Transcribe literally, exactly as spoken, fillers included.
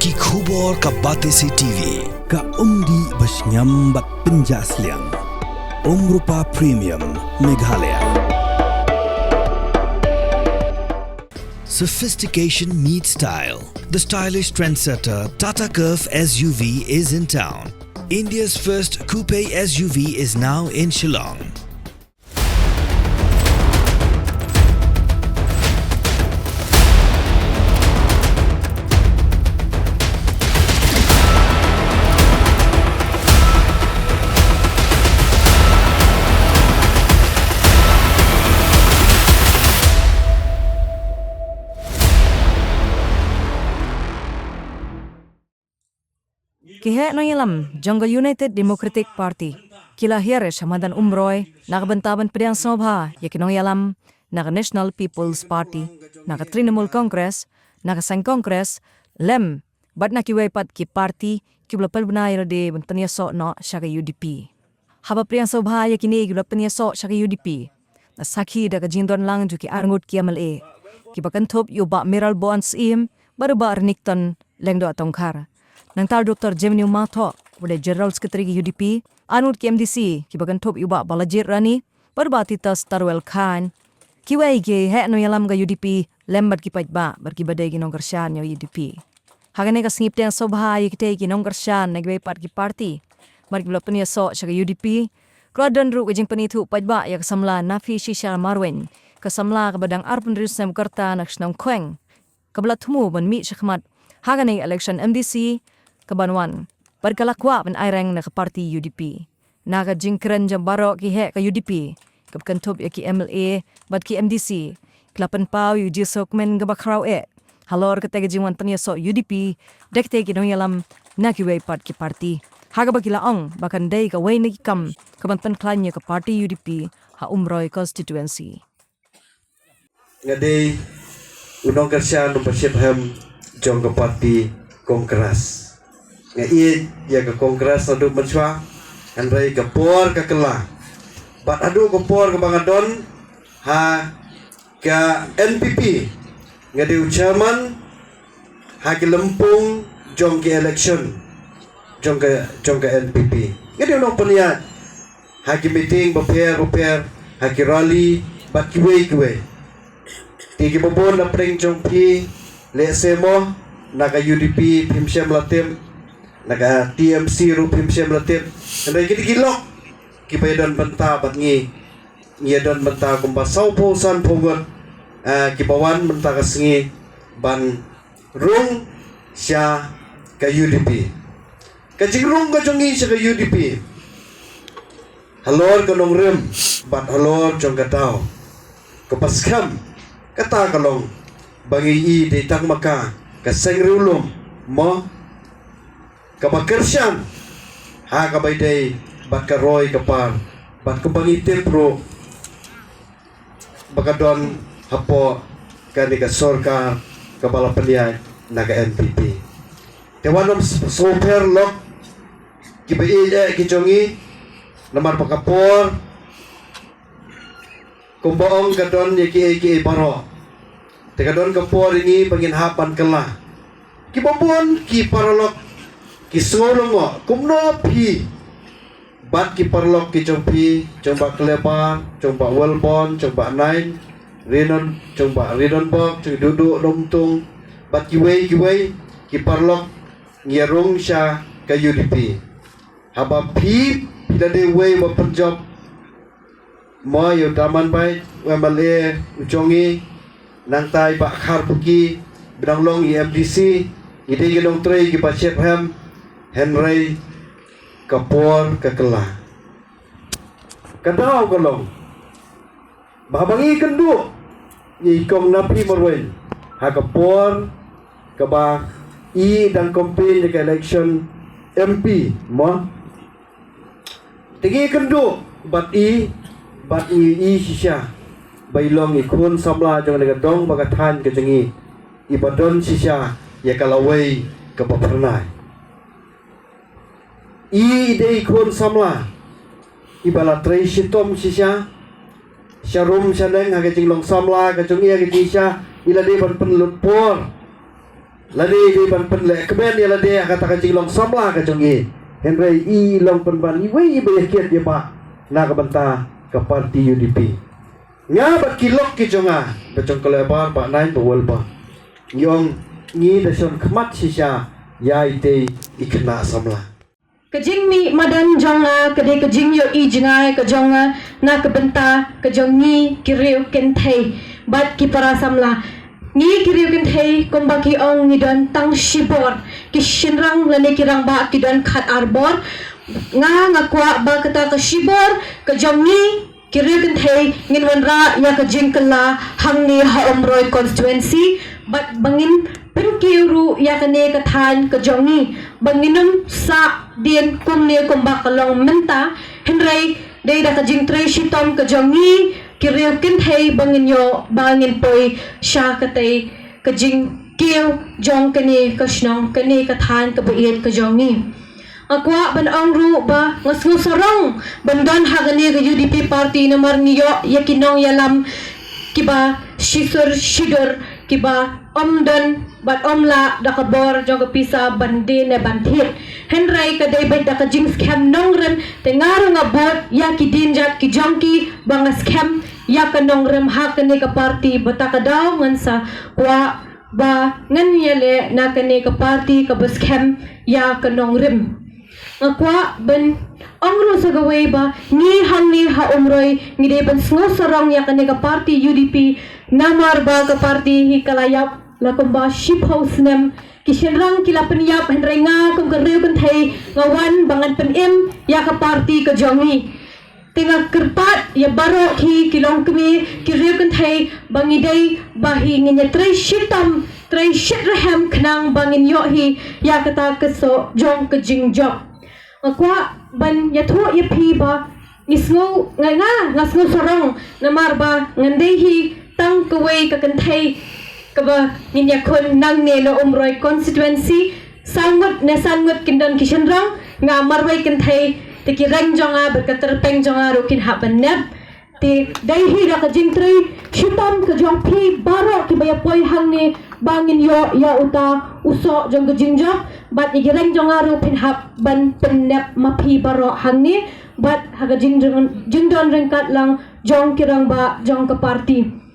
Ki khubor ka Batesi T V, ka umdih ba shngiam bad pynjah sliang. Umrupa Premium, Meghalaya. Sophistication meets style. The stylish trendsetter Tata Curvv S U V is in town. India's first coupe S U V is now in Shillong. Ki heh nongïalam jong ka United Democratic Party ki la hiar sha madan Umroi na ka bynta ban pdiang sngewbha ïa ki nongïalam na ka National People's Party, na ka Trinamool Congress, na ka seng Congress, lem bad na kiwei pat ki party kiba la pynbna ïa lade ban pynïasoh noh sha ka U D P. Haba pdiang sngewbha ïa kine kiba la pynïasoh sha ka U D P, la sakhi da ka jingdon lang jong ki arngut ki M L A kiba kynthup ïa u Bah Mayralborn Syiem bad u Bah Renikton Lyngdoh Tongkhar. Nangta u Doktor Jemino Mawthoh, uba dei General Secretary ka U D P, arngut ki M D C kiba kynthup ïa u Bah Balajied Rani bad u Bah Titus Tarwel Chyne, kiwei ki heh nongïalam ka U D P lem bad ki paidbah bad kiba dei ki nongkyrshan ïa U D P. Ha kane ka sngi pdiang sngewbha ïa kitei ki nongkyrshan na kiwei pat ki party bad kiba la pynïasoh sha ka U D P, ka la don ruh ka jingpynithuh paidbah ïa ka samla Naphi Shisha Marwein, ka samla kaba dang arphew hynriew snem ka rta na ka shnong Khweng, kaba la thmu ban mih shakhmat ha kane ka election M D C kaban wan bad ka la kwah ban aireng na ka party U D P. Na ka jingkren jong baroh ki heh ka U D P, kaba kynthup ïa ki M L A bad ki M D C, ki la pynpaw ïa u jingsngewkmen kaba khraw eh halor kata ka jingwan pynïasoh U D P da kitei ki nongïalam na kiwei pat ki party, ha kaba ki la ong ba kan dei kawei na ki kam kaban pynkhlaiñ ïa ka party U D P ha Umroi constituency. Nga dei u nongkyrshan uba shitrhem jong ka party Congress. Nga ïeit ïa ka Congress naduh mynshuwa, hynrei ka por ka kylla. Bad haduh ka por kaba nga don ha ka N P P, nga dei u chairman ha ki lympung jong ki election jong ka, jong ka N P P. Nga dei u nongpynïaid ha ki meeting bapher bapher, ha ki rally bad kiwei kiwei. Te kiba bun na pdeng jong phi, lehse mo, na ka U D P phim shym la tip, na ka T M C ruh phim shym la tip. Hynrei kine ki lok kiba ïadon bynta bad ngi, ngi ïadon bynta kumba sawphew sanphew ngut, eh, kiba wan mynta ka sngi ban rung sha ka U D P. Ka jingrung ka jong ngi sha ka U D P halor ka nongrim bad halor jong ka daw kaba skhem, kata ka long ba ngi i dei tang ma ka, ka seng riewlum mo, kaba kyrshan ha kaba ïadei bad ka roi ka par, bad kumba ngi tip ruh ba ka don hapoh kane ka sorkar kaba la pynïaid na ka N P P. Te wat nym s-, sngewpher lok kiba ïeit eh ki jong ngi, namar ba ka por, kumba ong, ka don ïa kiei kiei baroh. Te ka don ka por ïa ngi ba ngin hap ban kylla. Kiba bun ki paralok ki sngew lyngngoh kumno phi bad ki paralok ki jong phi, jong Bah Klebar, jong Bah Wellborn, jong Bah Nain, Rinon, jong Bah Ridonbok, jong Dudu Nomtung, bad kiwei kiwei ki paralok ngi ïa rung sha ka U D P. Haba phi, phi la dei uwei uba pynjop, mo, ïa u Daman Beit, u M L A u jong ngi, nangta i Bah Kharbuki ba dang long i M D C, ngi dei ki nongtrei kiba shitrhem, hynrei ka por ka kylla. Ka daw ka long ba haba ngi kynduh ïa i Kong Naphi Marwein ha ka por kaba i dang campaign ïa ka election M P, mo, te ngi kynduh bad i, bad ngi i shisha ba i long i khun samla jong kane ka dong bad ka thaiñ ka jong ngi, iba don shisha ïa ka lawei kaba phyrnai. I dei i khun samla iba la trei shitom shisha, sharum shaneng ha ka jinglong samla ka jong i, ha ka jingshisha i la dei ban pynlut por Lane i dei ban pynleh kmen ïa lade ha kata ka jinglong samla ka jong i. Hynrei i long pynban iwei iba ïa kiad ïa ba na ka bynta ka party U D P. Nga bad ki lok ki jong nga ba jong ka Lebar ba nain ba Walba, ngi ong ngi da shon khmat shisha ïa itei i khynnah samla. Ka jingmih madan jong nga ka dei ka jingïohi jngai ka jong nga na ka bynta ka jong ngi ki riew kynthei bad ki para samla. Ngi ki riew kynthei kumba ki ong ngi don tang shibor, ki shynrang lane ki rangbah ki don khat ar bor. Nga nga kwah ba kata ka shibor ka jong ngi ki riew kynthei ngin wanrah ïa ka jingkylla hangne ha Umroi constituency bad ba ngin pynkiew ruh ïa kane ka thaiñ ka jong ngi ba ngin ym sah dien kumne kumba ka long mynta. Hynrei dei da ka jingtrei shitom ka jong ngi ki riew kynthei ba ngin ïoh ba ngin poi sha katei ka jingkiew jong kane ka shnong, kane ka thaiñ kaba ïeit ka jong ngi. Nga kwah ban ong ruh ba nga sngewsarong ban don ha kane ka U D P party namar ngi ïoh ïa ki nongïalam kiba shisur shidur, kiba ym don bad ym lah da ka bor jong ka pisa ban die ne ban thied. Hynrei ka dei beit da ka jingskhem nongrim, te nga ruh nga bud ïa ki dienjat ki jong ki ba nga skhem ïa ka nongrim ha kane ka party. Bad ta ka daw ngan sa kwah ba ngan ïaleh na kane ka party kaba skhem ïa ka nongrim. Nga kwah ban ong ruh sa kawei ba ngi hangne ha Umroi ngi dei ban sngewsarong ïa kane ka party U D P namar ba ka party hi ka la ïap la kumba shiphew snem. Ki shynrang ki la pynïap, hynrei nga kum ka riew kynthei nga wan ba ngan pynim ïa ka party ka jong ngi. Te nga kyrpad ïa baroh ki, ki longkmie, ki riew kynthei ba ngi dei ba hi ngin ïa trei shitom, trei shitrhem khnang ba ngin ïoh hi ïa kata ka soh jong ka jingjop. Nga kwah ban ïathuh ïa phi ba ngi sngew, nga, nga, nga sngewsarong namar ba ngan dei hi tang kawei ka kynthei kaba ngin ïakhun nangne na Umroi constituency. Saw ngut ne san ngut kin don ki shynrang, nga marwei kynthei, te ki reng jong nga bad ka tyrpeng jong nga ruh kin hap ban nep. Te dei hi da ka jingtrei shitom ka jong phi baroh kiba ïa poi hangne ba ngin ïoh ïa uta u soh jong ka jingjop bad ïa ki reng jong nga ruh phin hap ban pynnep ma phi baroh hangne bad ha ka jingdon, jingdon ryngkat lang jong ki rangbah jong ka party.